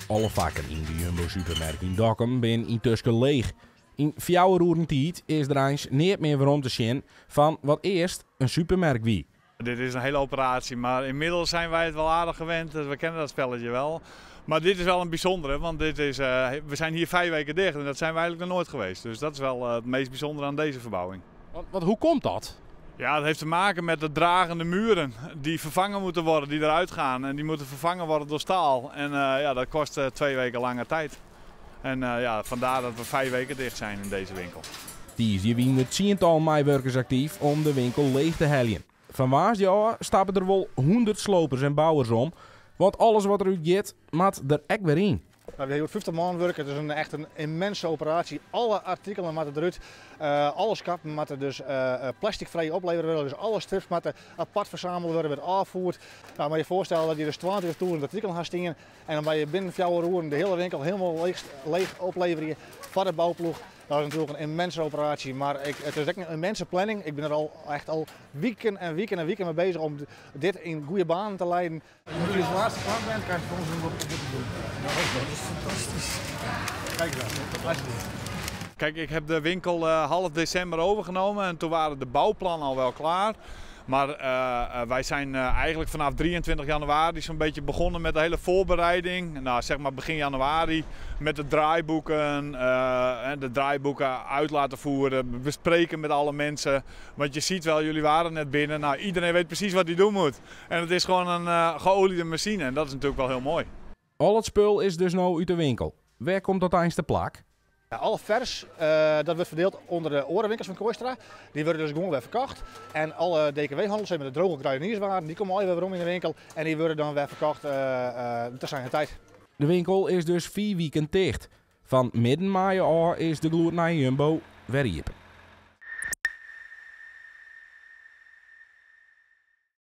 Alle fakken yn de Jumbo supermerk yn Dokkum binne yntusken leech. Yn 4 oeren tiid is der eins neat mear werom te sjen fan wat earst in supermerk wie. Dit is een hele operatie, maar inmiddels zijn wij het wel aardig gewend. Dus we kennen dat spelletje wel. Maar dit is wel een bijzondere, want we zijn hier 5 weken dicht en dat zijn we eigenlijk nog nooit geweest. Dus dat is wel het meest bijzondere aan deze verbouwing. Want hoe komt dat? Ja, dat heeft te maken met de dragende muren die vervangen moeten worden, die eruit gaan. En die moeten vervangen worden door staal. En dat kost 2 weken lange tijd. En vandaar dat we 5 weken dicht zijn in deze winkel. Tiisdei wiene der tsientallen meiwurkers aktyf om de winkel leech te heljen. Fan woansdei ôf stappe der wol 100 slopers en bouwers om. Want alles wat derút giet, moat der ek wer yn. We hawwe 50 man wurke, it is echt in immense operaasje. Alle artikelen moatte derút, alle skappen moatte dus plasticvrij oplevere wurde. Dus alle strips moatte apart fersameld wurde, wurdt ôffierd. Moat je foarstelle dat je dus 22.000 artikelen ha stean en dan moatte je binnen 4 oeren de hiele winkel hielendal leech opleverje foar de bouploech. Dat is natuerlik in immense operaasje, mar it is ek in immense planning. Ik bin der echt al wiken en wiken en wiken mei beuzich om dit yn goede banen te leiden. Als je de laatste klant bent, krijg je van ons een boete doen. Dat is fantastisch. Kijk eens aan, alsjeblieft. Ik heb de winkel half december overgenomen en toen waren de bouwplannen al wel klaar. Maar wij zijn eigenlijk vanaf 23 januari zo'n beetje begonnen met de hele voorbereiding. Begin januari met de draaiboeken en de draaiboeken uit laten voeren, bespreken met alle mensen. Want je ziet wel, jullie waren net binnen. Iedereen weet precies wat hij doen moet. En het is gewoon een geoliede machine en dat is natuurlijk wel heel mooi. Al it spul is dus no út de winkel. Wêr komt dat eins te plak? Ja, alle vers, dat wurdt ferdield ûnder de oare winkels fan Kooistra. Dy wurde dus gewoan wer ferkocht. En alle D K W-hannels, de droge kruidenierswaren, dy komme allegear wer werom yn de winkel. En dy wurde dan wer ferkocht te zijner tijd. De winkel is dus 4 wiken ticht. Fan midden maaie ôf is de gloednije Jumbo wer iepen.